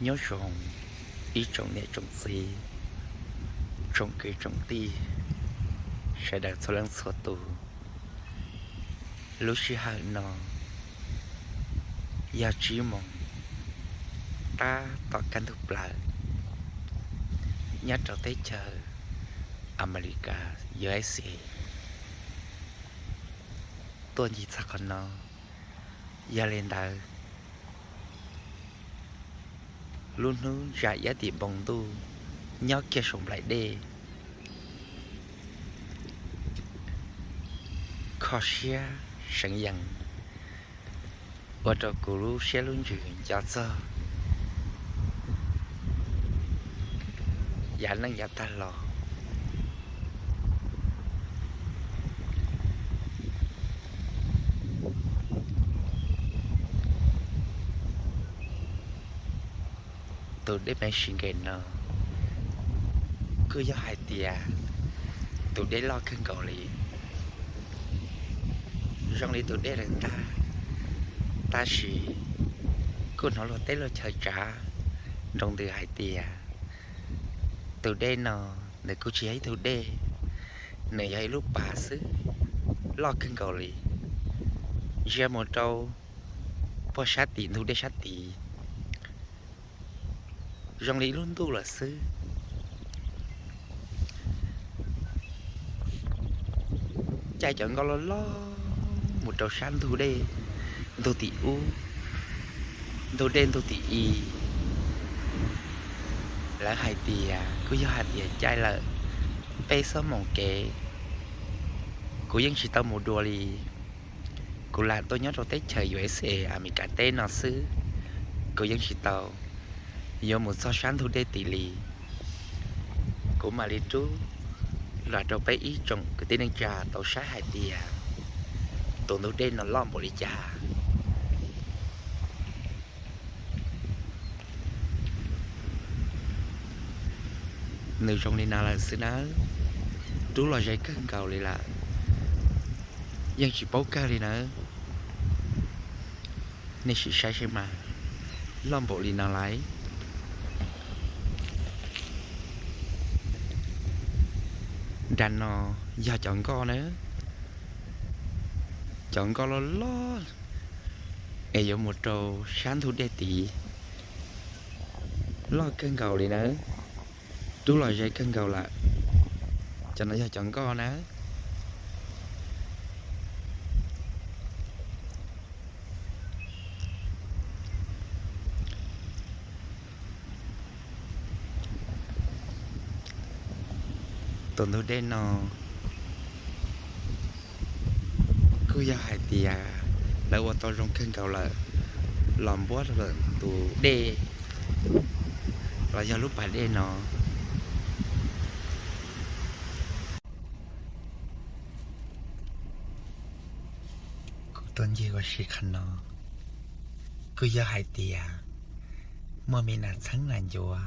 Nyob zoo ib tsoom niam tsoom txiv, tsoom kwv tsoom tij, sawv daws txhua leej txhua tus. Lub sij hawm no yog tsib moos tab tom kaj ntug plaws nyob rau teb chaws Amelikas, U S A, tuaj ncig txog qhov no. Yog li ntawd, lub hnub zam iab tim npoo ntuj nyob kiag saum nplaim dej, kho siab seev yees, ua rau kuv lub siab lub ntsws nco txog yav neej yav tag los. Tus dej Michigan no kuj yog hais tias tus dej loj kawg nkaus li, zoo li tus dej lawv tag. Tab sis kuj hnov luag teb luag chaw tsav nroo ntws hais tias tus dej no nws kuj tsis yog ib tug dej, nws yog ib lub pas xwb, loj kawg nkaus li, ntsia mus rau puag sab tim ntug dej sab tid, zoo li ib lub ntuj lawm xwb. Caij cov nkoj loj loj mus rau sab ntug dej, ntug tim ub, ntug dej ntug tim i. Lawv hais tias kuj yog hais tias caij lawm peb xuab moos kev, kuv yeej tsis tau mus dua li. Kuv lam tuaj nyob rau teb chaws U S A Amelikas teb no xwb, kuv yeej tsis tau yuav mus txog sab ntug dej tid li. Kuv mam li rub los rau peb ib tsoom kwv tij neej tsa tau saib hais tias tus ntug dej no loj npaum li cas. Nws zoo li no lawm xwb nawb, rub los ze kawg nkaus li lawm, yeej tsis paub kawg li nawb. Nej sim saib saib mas, loj npaum li no lawm. Nram no yog cov nkoj na, cov nkoj loj loj es yuav mus rau sab ntug dej tid, loj kawg nkaus li nawb, rub los ze kawg nkaus lawm. Cov no yog cov nkoj na. Tus ntug dej no kuj yog hais tias lawv ua tau zoo kawg nkaus lawm, los npuab rau lawm tus dej los yog lub pas dej no. Kuv tuaj ncig ua si qhov no, kuj yog hais tias muaj me nas txheeb nas ncuav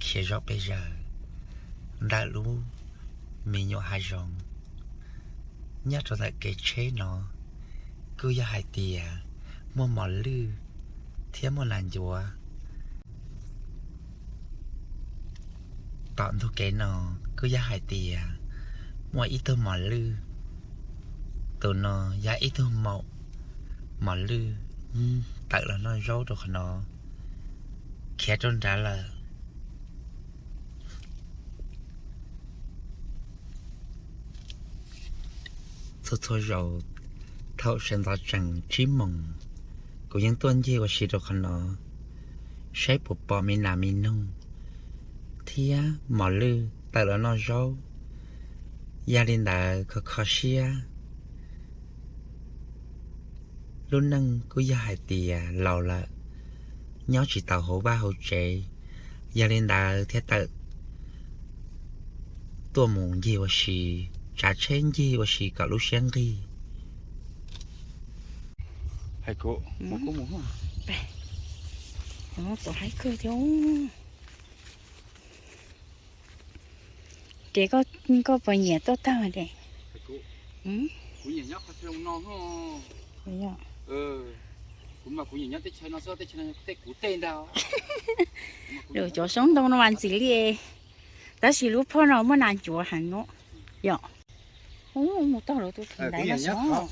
khiav zom pes zaws ntawm lub me nyuam hav zoov. Nyob rau ntawm kev tsheb no, kuj yog hais tias muaj mos lwj thiab muaj nas ncuav. Tom ntug kev no kuj yog hais tias muaj ib tug mos lwj, tus no yog ib tug maum mos lwj tawm los noj zaub rau qhov no, khiav rau nrad lawm. Txhua txhua zaus thaum sawv ntxov tsees tsib moos, kuv yeej tuaj ncig ua si rau qhov no, saib puas pom me nas me noog thiab mos lwj tawm los noj zaub. Yog li ntawd kho kho siab, lub neej kuj yog hais tias laus lawm, nyob tsis tau hauv vaj hauv tsev, yog li ntawd thiaj tawm tuaj mus ncig ua si, tsav tsheb ncig ua si kom lub siab nqig. Hais kuv, kuv mus. Mus tom haib kawg thiab. Ces koj, koj puas nyiam tuaj tag de? Kuv nyiam nyob qhov no. Kuv mas kuv nyiam nyob teb chaws no xwb, teb chaws no tej kuv tej ntag. Lawm cov xyoob ntoo no mas ntxim li, tab sis lub phoj no muaj nas ncuav heev no yom. Ub, mus taug lawv tus theem ntaiv no xwb.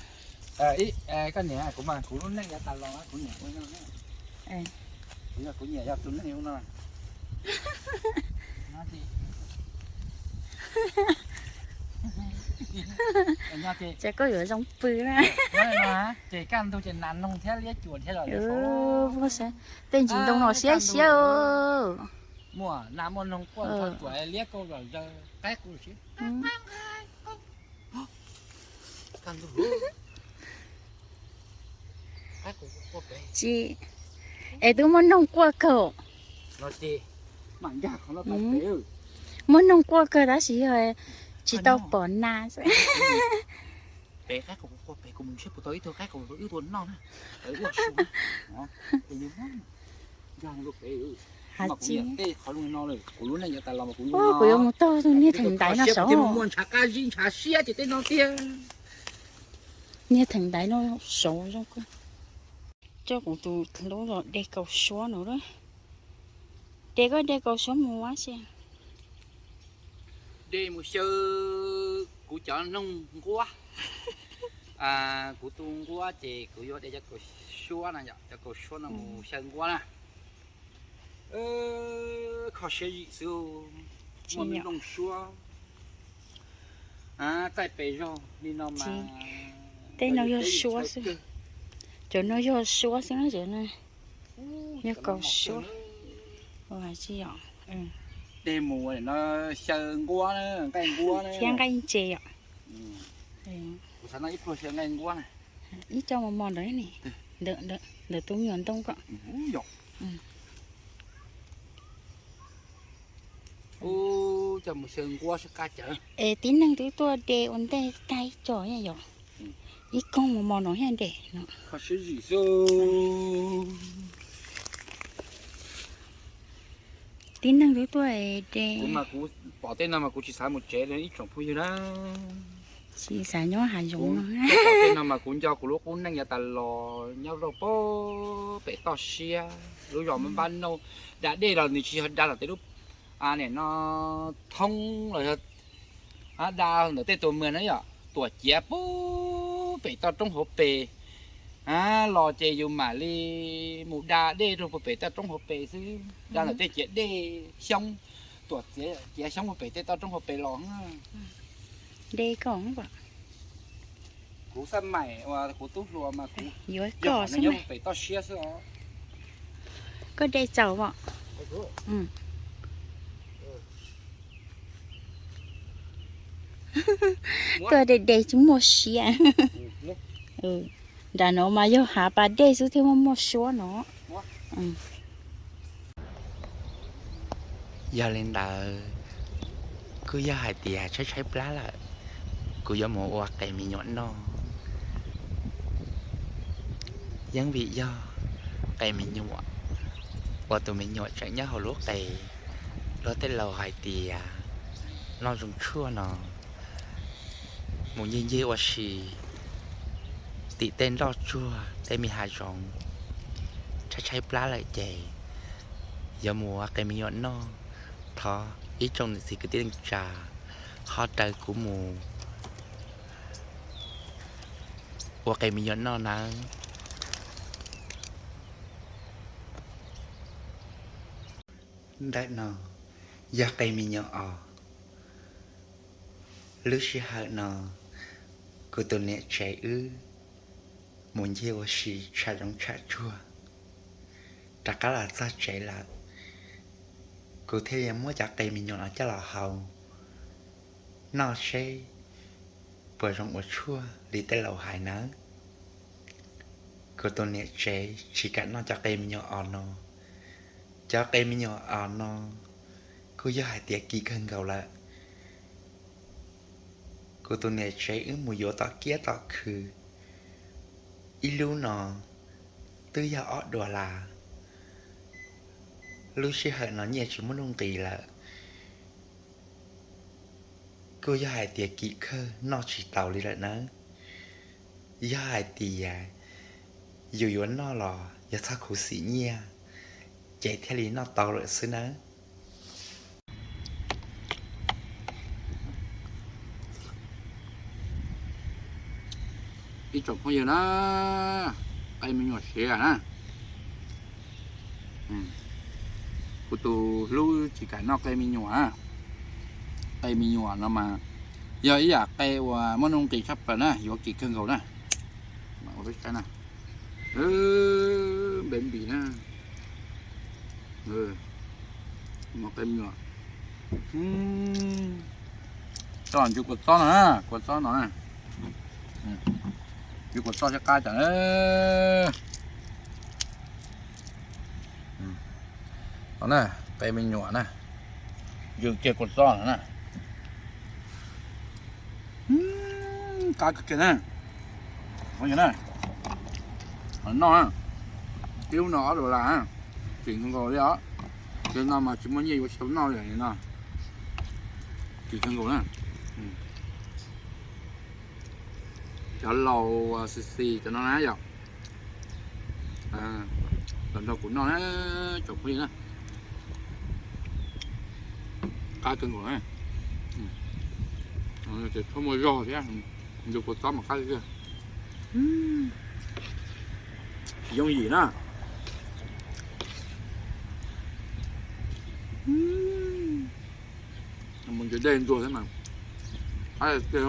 Koj niam, kuv mas kuv lub neej yav tas los kuv nyiam ua no. Kuv yog kuv nyiam yog tus neeg ua no. Ces koj yuav zoo pw na. Ces kaj ntug ces nas noog thiab liab cuam thiab los. Tej ntsis ntoo no siab siab. Muaj nas muaj noog quaj txog tuam liab kauj zom zaws qaib qus siab. Tsis, es twb muaj noog quaj kawg. Muaj noog quaj kawg tab sis yog tsis tau pom nas xwb. Has tsis, kuv yuav mus taug tus niag theem ntaiv no saud. Niag theem ntaiv no saud zoo. Coj kuv tus hlub los de kaus suab no. De koj de kaus suab mus ua si. De mus xyaw kuv cov noog nquab. Kuv tu nquab ces kuv yuav de cov kaus suab no, cov kaus suab no mus xyaw nquab na. Kho siab zim xwb, muaj me nplooj suab. Txaij pes zog li no mas tej no yog suab xwb. Cov no yog suab xwb na, cov no yog kaus suab. De mus no xyaw nquab, nqaij nquab thiab nqaij ntses yom. Kuv xav noj ib pluag xyaw nqaij nquab na. Ib co mos mos ntawd ne, ntawm tus me nyuam ntoo ko. Ub, coj mus xyaw nquab sib qab cawv. Es tib neeg twb tuaj de ua ntej tag ib co yom. Ib koog mos mos no thiaj de no. Kho siab zim xwb. Tib neeg twb tuaj de. Kuv mas kuv pom tej no mas kuv tsis xav mus tsev li ib tsoom phooj ywg na. Tsis xav nyob hav zoov no. Kuv pom tej no mas kuv nco kuv lub qub neej yav tas los nyob rau pem toj siab lub zos Npab Nauj, da dej los nws tsis yog da tom tej lub, nim no thoob los yog da ntawm tej tus mas na yom, tuam ciav puag pem toj roob hauv pes los ces yus mam li mus da dej rau puag pem toj roob hauv pes xwb, da ntawm tej ciav dej xyoob, tuam ciav xyoob puag pem tej toj roob hauv pes los. De koj. Kuv xab maim uas kuv tub hluas mas kuv yuav koj xwb, nyob pem toj siab xwb os. Koj de txaus os. Tuaj de de tsis muaj siab. Nram no mas yog hav pas dej xwb thiaj muaj muaj suab no. Yog li ntawd, kuj yog hais tias tshaib tshaib plab lawm, kuv yuav mus ua qe me nyuam noj. Yeeb vim yog qe me nyuam uas tus me nyuam tseem nyob hauv lub qe, luag tej laus hais tias noj zoo tshuaj no, mus ncig ncig ua si tim tej nroj tsuag tej me hav zoov, tshaib tshaib plab lawm ces yuav mus ua qe me nyuam noj. Thov ib tsoom niam txiv kwv tij neej tsa ho raws kuv mus ua qe me nyuam noj nawb. Ntawm no yog qe me nyuam os. Lub sij hawm no kuv tus niam tsev wb mus ncig ua si tsham zoov tsham tsuag, rov qab los txog tsev lawm, kuv thiaj li muab cov qe me nyuam no coj los hau noj seb puas zoo ua tshuaj li tej laus hais nawb. Kuv tus niam tsev tsis kam noj cov qe me nyuam os no. Cov qe me nyuam os no kuj yog hais tias kim kawg nkaus lawm. Kuv tus niam tsev wb mus yuav tom kiab tom khw, ib lub no twb yog ob dollar. Lub sij hawm no nyiaj tsis muaj nuj nqis lawm, kuj yog hais tias kim kawg noj tsis taus li lawm nawb. Yog hais tias yus yuav noj los yog txhob khuv xim nyiaj, ces thiaj li noj tau lawm xwb nawb. Ib tsoom phooj ywg na, qe me nyuam siav na. Kuv tus hlub tsis kam noj qe me nyuam. Qe me nyuam no mas yog ib yam qe uas muaj nuj nqis tshaj plaws na, yuav kim kawg nkaus na. Ua peb saib na, npe npis na. Qe me nyuam, tso ntsuv kua txob no na, kua txob no na. Ntsuv kua txob thiab qab cas na. Qe me nyuam na, ntsuv kiag kua txob no na. Qab kawg kiag na. Noj, tib lub no ob dollar, kim nkaus li os. Ces no mas tsis muaj nyiaj yuav tsis tau noj li no. Kim kawg nkaus na. Cov laus xis xis cov no na yom, los nrog kuv noj na, tsoom phooj ywg na. Qab kawg nkaus na. Ces txhob muaj zog thiab, ntsuv kua txob mas qab kawg. Tsis yooj yim na. Mus ntsia dej ntuag thiab mas qab tiag.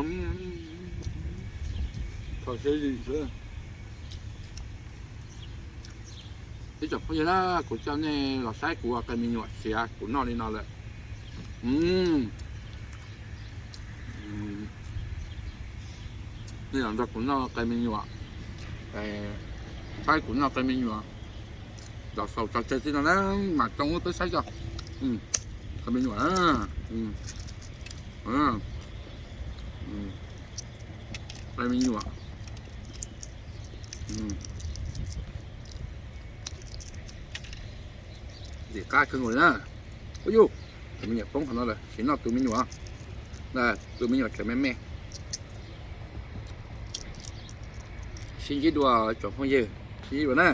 Kho siab zim xwb. Ib tsoom phooj ywg na, kuv coj nej los saib kuv ua qe me nyuam siav kuv noj li no lawm. Nej los nrog kuv noj qe me nyuam, saib kuv noj qe me nyuam. Los xaus tso tseg txij no na, mam coj peb saib tso. Qe me nyuam, qe me nyuam. Ntxim qab kawg nkaus li na. Ua yus, tus me nyuam poob qhov no lawm, sim noj tus me nyuam. Tus me nyuam tseem me me. Sib ntsib dua tsoom phooj ywg, sib ntsib dua na.